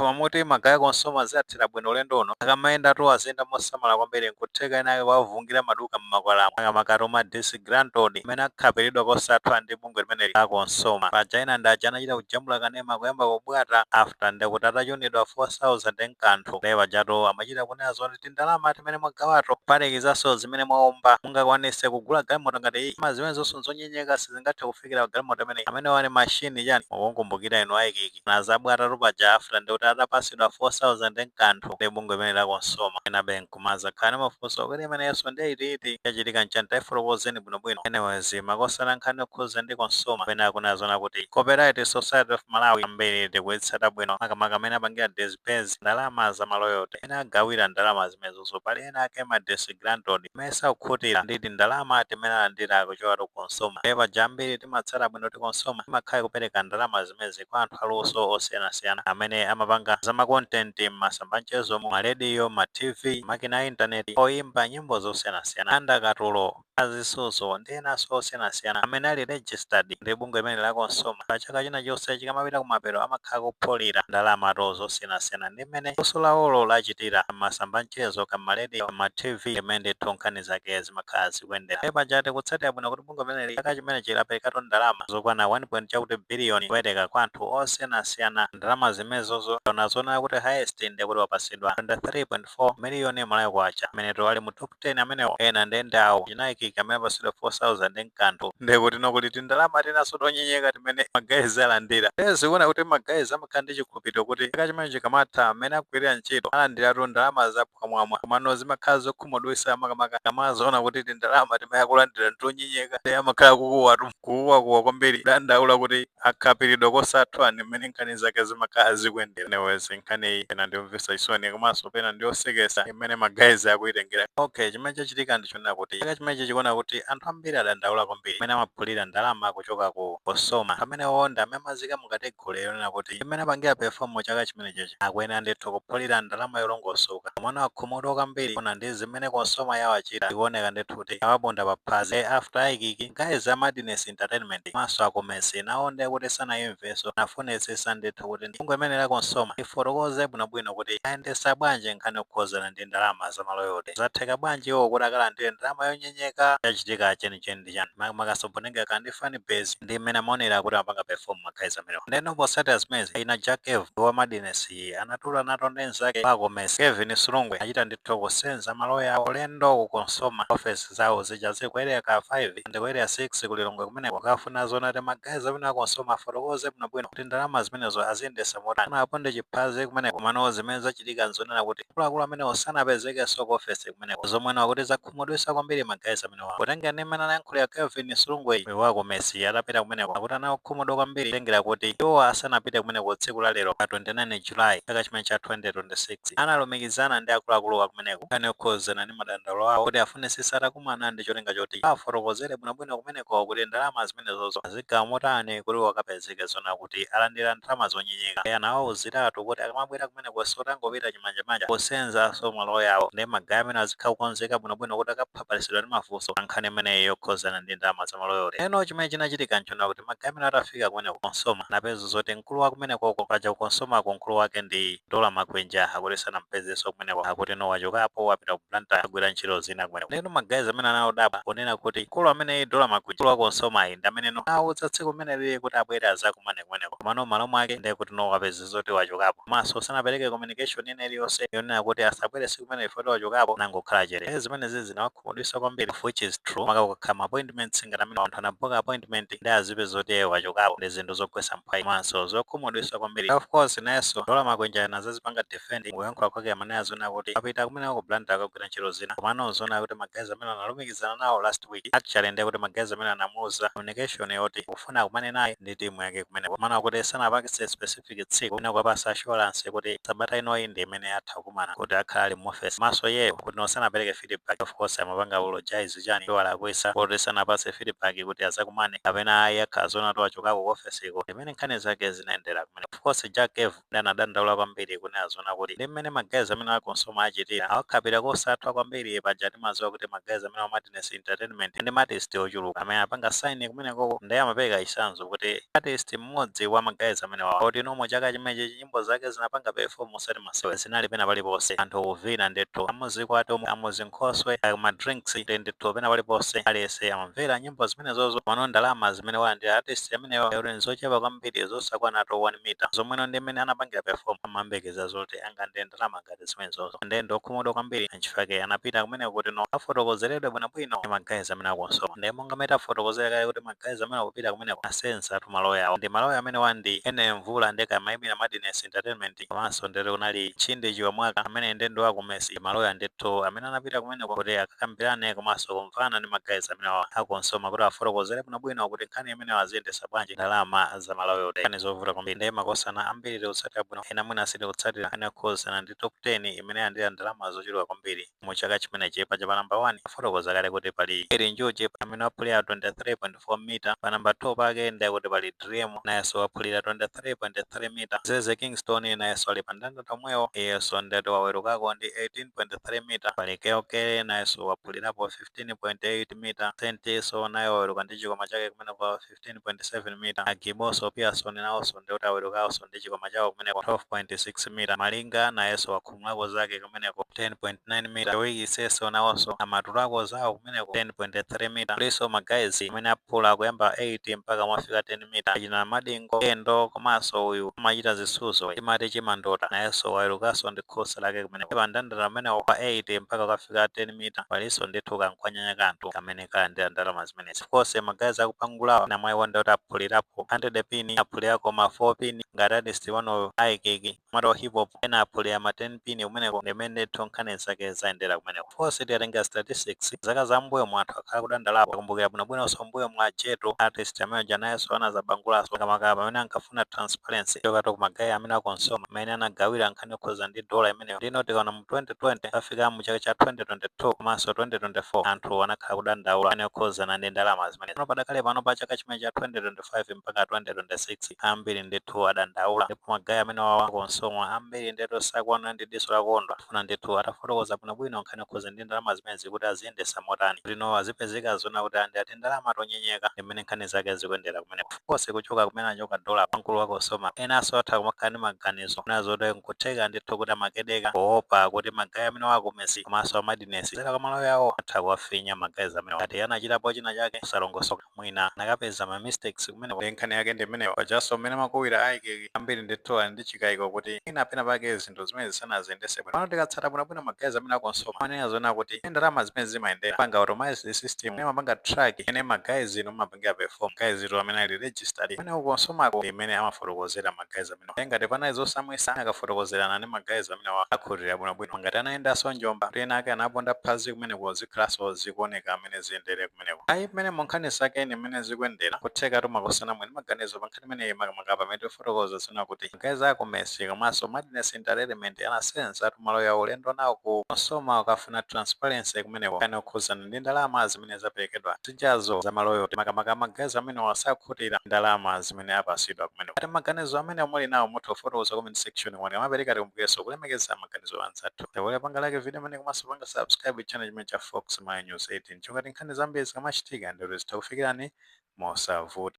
Koma muti ma guys a COSOMA ziyathera bwino ulendo uno? Akamayenda tu aziyenda mosamala kwambiri, nkutheka ena ake kwavungira maduka mmakwalamo, akamakati ma disgruntled amene akhapiridwa kosatha ndi bungwe limeneli la COSOMA. Paja ena ndi aja anachita kujambula kanema kuyamba kubwata after ndekuti atachunidwa 4000 nkanthu. Ndiye pajatu amachita kunena zoti tindalama timene mwagawato kuphatikizaso zimene mwaomba mungakwanise kugula galimoto ngati iyi, ma zimene zonse zonyenyeka sizingathe kufikira galimoto imeneyi. Amene wani mashini chani, mukunkumbukira inu ayikiki nazabwatatu paja after ndikuti atapasidwa 4000 nkanthu ndi bungwe limene la COSOMA. Enabe nkumaza khani mafunso kuti imenenso ndi itiiti, chachitika nchani? Taifotokozeni bwinobwino. Anyways, makosana, nkhani okhuza ndi COSOMA pena akunazona kuti Copyright Society of Malawi ambiri tikuitsata bwino, makamaka amene apangira disburse ndalama za ma royalty, amene agawira ndalama zimenezozo. Pali ena ake ma disgruntled amene sakukhutira nditi ndalama timene alandira kuchoka ku COSOMA. Ndipo paja ambiri timatsata bwino kuti COSOMA imakhala kupereka ndalama zimezi kwa anthu aluso osiyanasiyana amene amapanga za ma content m'masamba mchezomo, marediyo, ma TV, makina a intaneti, oyimba nyimbo zosiyanasiyana, andakatulo, azisuzo ndi enanso osiyanasiyana amene ali registered ndi bungwe limene la COSOMA. Pa chaka china chonse chikamapita kumapeto amakhala kupholera ndalamato zosiyanasiyana ndi mmene luso lawolo lachitira masamba mchezo, kamarediyo, ma TV, imene ndithu nkhani zake zimakhala zikuyendera. Ndipo paja tikutsatira bwino kuti bungwe limeneli chaka chimene chilaperekatu ndalama zokwana 1 point chakuti biliyoni kupereka kwa anthu osiyanasiyana. Ndalama zimenezozo nazona kuti highest ndikuti wapasidwa 23.4 miliyoni Malawi kwacha, amene ali mu top 10 amenewo. Ena ndende awo chinayikika amene apasidwa 4000 nkanthu, ndikuti nokuti tindalama tinaso tonyenyeka timene ma guys alandira. Zikuona kuti ma guys amakhala ndi chikhulupiriro kuti chaka chimene chikamatha amene akugwirira ntchito alandiratu ndalama zaphwamwamwa, komano zimakhala zokhumudwitsa makamaka kamazoona kuti tindalama timene akulandira ntonyenyeka. Ndi amakhala kukuwatu kukuwakuwa kwambiri, dandaula kuti akhapiridwa kosatha ndi mmene nkhani zake zimakhala zikuyendera. Anyways, nkhani iyi pena ndiyomvetsa chisoni komanso pena ndiyosekesa imene ma guys akuyitengera. Okay, chimene chachitika ndichonena kuti chaka chimenechi chikuona kuti anthu ambiri adandaula kwambiri amene amaphulira ndalama kuchoka ku COSOMA. Amene wonda amene amazika mu category yonena kuti imene apangira perform chaka chimenechichi akuyenera ndithu kuphulira ndalama yolongosoka, komano akhumudwa kwambiri kuna ndi zimene COSOMA yawachita. Ikuoneka ndithu kuti awaponda paphazi after ayikiki guys a Madness Entertainment maso akomesi nawo ndiye kuti sanayimvenso. Nafunitsitsa ndithu kuti bungwe imene la COSOMA ifotokoze bwinobwino kuti ayendesa bwanji nkhani yokhuzana ndi ndalama za ma royalty, zatheka bwanji iwo kuti akalandire ndalama yonyenyeka, chachitika chenicheni ndi chani, makasoponenga kandi fan base ndi mmene amaonera kuti amapanga perform ma guys amenewa. Ndeno posatira zimezi ina Jack Ev wa Madness anatula nato ndi nzake akomesi Kevin Sulungwe achita ndithu kusenza maloya awo ulendo ku COSOMA office zawo zija zili ku Area ka 5 ndi ku Area 6 kulilongwe kumeneko, kafuna zona ti ma guys amene a COSOMA afotokoze bwinobwino kuti ndalama zimenezo aziyendesa motani. Anaponde chiphazi kumeneko, komano zimene zachitika nzonena kuti akuluakulu amenewo sanapezekenso ku office kumeneko, zomwena kuti zakhumudwitsa kwambiri ma guys amenewa. Kutenga ndi mmene anayankhulira Kevin Sulungwe wako Messi atapita kumeneko, akuti anakhumudwa kwambiri kutengera kuti iwo asanapite kumeneko tsiku la lero pa 29 July chaka chimene cha 2026 analumikizana ndi akuluakulu akumeneko nkhani yokhuzana ndi madandaulo awo kuti afunisisa atakumana ndi cholinga choti afotokozere bwinobwino kumeneko kuti ndalama zimenezozo azigawa motani kuti wakapezeke zona kuti alandira ndalama zonyenyeka. Anawawuziratu kuti akamabwera kumeneko sotangopita chimanjamanja kusenzaso maloya awo ndi ma guys amene azikhala kukonzeka bwinobwino kuti akaphapalisidwa ndi mafunso pa nkhani imeneyi yokhuzana ndi ndalama za ma royalty. Eno chimene chinachitika nchona kuti ma guys amene atafika kumeneko COSOMA anapeza zoti mkulu wa kumenekoko, paja ku COSOMAko mkulu wake ndi Dola Makwinja, akuti sanampezenso kumeneko, akuti no wachokapo wapita ku Blantyre agwira ntchito zina kumeneko. Ndeno ma guys amene anawodabwa kunena kuti mkulu amene Dola Makwinja, mkulu wa COSOMA iyi, ndi amene no awutsa tsiku limene lili kuti abwere azakumane kumeneko, komano malo mwake ndiye kuti no wapeza zoti wachokapo, komanso sanapereke communication ina iliyonse yonena kuti asabwere tsiku limene ifoti wachokapo, nangokhala chere. Zimene zizi zinawakhumudwitsa kwambiri, of which is true, maka kukhala ma appointments ngati amene anthu anaboka appointment ndi azipe zoti iye wachokapo, ndi zinthu zogwetsa mphwayi komanso zokhumudwitsa kwambiri. Of course, nayenso Dola Makwinja anazazipanga defend kuyankhula kwake, amene azona kuti apita kumeneko ku Blantyre akagwira ntchito zina, komano zona kuti ma guys amene analumikizana nawo last week actually ndiye kuti ma guys amene anamuuza communication yoti kufuna kumane naye ndi timu yake kumeneko, komano kuti sanapangitse specific tsiku ina kupasa assurance kuti sabata inoyi ndi imene atha kukumana kuti akhala ali mu office. Maso yeyo kuti no sanapereke feedback, of course amapanga apologize chani walakwisa kuti sanapase feedback kuti azakumane kapena ayi, akhala zona to achokako ku office iko, imene nkhani zake zinaendera kumene. Of course, Jack Ev ndi anadandaula kwambiri kunena zona kuti ndi mmene ma guys amene a COSOMA achitira awakhapira kosathwa kwambiri. Paja timadziwa kuti ma guys amene wa Madness Entertainment ndi artist ochuluka amene apanga sign kumenekoko, ndiye amapereka chitsanzo kuti artist mmodzi wa ma guys amene wawa kuti nomo chaka chimenechi nyimbo Nyimbo zake zinapanga perform osati masewe, zinali pena paliponse, anthu kuvina ndithu, amuzikwati omwe, amuzinkhoswe, ma drinks ndithu, pena paliponse aliyense amamvera nyimbo zimenezozo. Pano ndalama zimene walandira artist ameneyo lero nzochepa kwambiri, zosakwana to 1 mita. Zomweno ndi mmene anapangira perform, amambekeza zoti angande ndalama ngati zimenezozo. Ndiye ndokhumudwa kwambiri, nchifukwa anapita kumene kuti no afotokozeredwe bwinobwino ndi ma guys amene a COSOMA. Ndiye monga mene tafotokozera kale kuti ma guys amene akupita kumeneko asenza tu maloya awo, ndi maloya amene wandi ene mvula ndi kamayimira Madness Entertainment, komanso ndere kunali Chindi Chiwamwaka amene ndi wa kumesi. Maloya ndithu amene anapita kumeneko kuti akakambirane komanso kumvana ndi ma guys amene a COSOMA kuti afotokozere bwinobwino kuti nkhani imene aziyendesa bwanji ndalama za maloya. Nkhani zovuta kwambiri. Ndiye makosana ambiri tikutsatira bwino, ena mwina sitikutsatira nkhani yokhuzana ndi top 10 imene yandira ndalama zochuluka kwambiri mu chaka chimenechi. Paja pa namba 1 afotokoza kale kuti pali Eli Njuchi amene waphulira 23.4 mita. Pa namba 2 pake ndiye kuti pali Dream, nayenso waphulira 23.3 mita. Zeze Kingston nayenso ali pa ndandanda omwewo, iyenso ndeti wawerukako ndi 18.3 mita. Pali Keokele, nayenso waphulirapo 15.8 mita. Sentiso naye waweruka ndi chikoma chake kumene kwa 15.7 mita. Agiboso Pearson nawonso ndikuti awerukanso ndi chikoma chawo kumeneko 12.6 mita. Malinga nayenso wakhumulako zake kumeneko 10.9 mita. Wikiseso nawonso amatulako zawo kumeneko 10.3 mita. Kulinso ma guys amene aphula kuyamba 8 mpaka mwafika 10 mita, achina Madingo Kendo, komanso uyu amachita zisuzo timati Chimandota, nayenso wawerukanso ndi khosa lake kumeneko. Pa ndandanda amenewo pa 8 mpaka kukafika 10 mita palinso ndithu kankhwanyanya kanthu kamene kalandira ndalama zimenezi. Of course, ma guys akupangulawa namwayiwo ndikuti aphulirapo 100 pin, aphulirako ma 4 pin ngati artist wanoyo Aikiki mato hip hop, ena aphulira ma 10 pin kumeneko. Ndimene ndithu nkhani zake zayendera kumeneko. Of course, tikatenga statistics zaka za mbuyo mwathu akhala kudandalapo, kumbukira bwinobwinonso mbuyo mwa Jetu artist amene janayenso anazabangulaso makamaka pamene ankafuna transparency chokatu ku ma guy amene a COSOMA amene anagawira nkhani yokhuza ndi dola imeneyo. Ndino tikaona mu 2020 afika mu chaka cha 2022 komanso 2024, anthu anakhala kudandaula nkhani yokhuzana ndi ndalama zimene pano padakale pano pa chaka chimene cha 2025 mpaka 2026, ambiri ndithu adandaula. Ndipo ma guy amene wawa COSOMA ambiri ndithu sakuona ndi diso lakondwa, funa ndithu atafotokoza bwinobwino nkhani yokhuza ndi ndalama zimenezi kuti aziyendesa motani, kuti no azipezeka zona kuti andi ati ndalama tonyenyeka. Imene nkhani zake zikuyendera kumeneko konse kuchoka kumene achoka dola mkulu wa COSOMA, enanso atha kumakhala ndi maganizo nazoti nkutheka ndithu kuti amakedeka poopa kuti ma guy amene wakumesi komanso a Madness zera kwa malo yawo atha kuwafinya ma guys amene ngati anachitapo china chake kusalongosoka, mwina nakapeza ma mistakes kumeneko. Nkhani yake ndi imeneyo. Pajanso mmene makuwira Aikiki, ambiri ndithu ali ndi chikayiko kuti ina pena pake zinthu zimene zisanaziyendese bwino. Pano tikatsata bwinobwino, ma guys amene a COSOMA amanena zona kuti ndalama zimene zimayendera panga automized system imene mapanga track imene ma guys ino mapangira perform, guys ito amene ali registered imene ku COSOMAko, imene amafotokozera ma guys amene ngati panali zosamwisa akafotokozerana ndi ma guys amene akhutira bwinobwino. Ngati anayendanso njomba kuti ena ake anaponda phazi kumeneko, zikhalanso zikuoneka amene ziyendere kumeneko. Ayi, mmene monkhani zake ni mmene zikuyendera, kutheka tumakosana mwene maganizo pa nkhani imeneyi, makamaka pamene tifotokoza zona kuti guys akumesi komanso Madness Entertainment anasenza tumalo ya ulendo nawo ku COSOMA ukafuna transparency kumeneko kani okhuzana ndi ndalama zimene zaperekedwa zijazo za maloyo, makamaka ma guys amene wasakhutira ndalama zimene apasidwa kumeneko. Ati maganizo amene muli nawo mutha kufotokoza comment section mwani amapereka. Tikumbukirenso kulemekeza maganizo anzathu. Tawole panga like video imene komanso panga subscribe channel chimene cha Fox My News 18 chongati nkhani zambiri zikamachitika ndikuti zitha kufikirani mosavuta.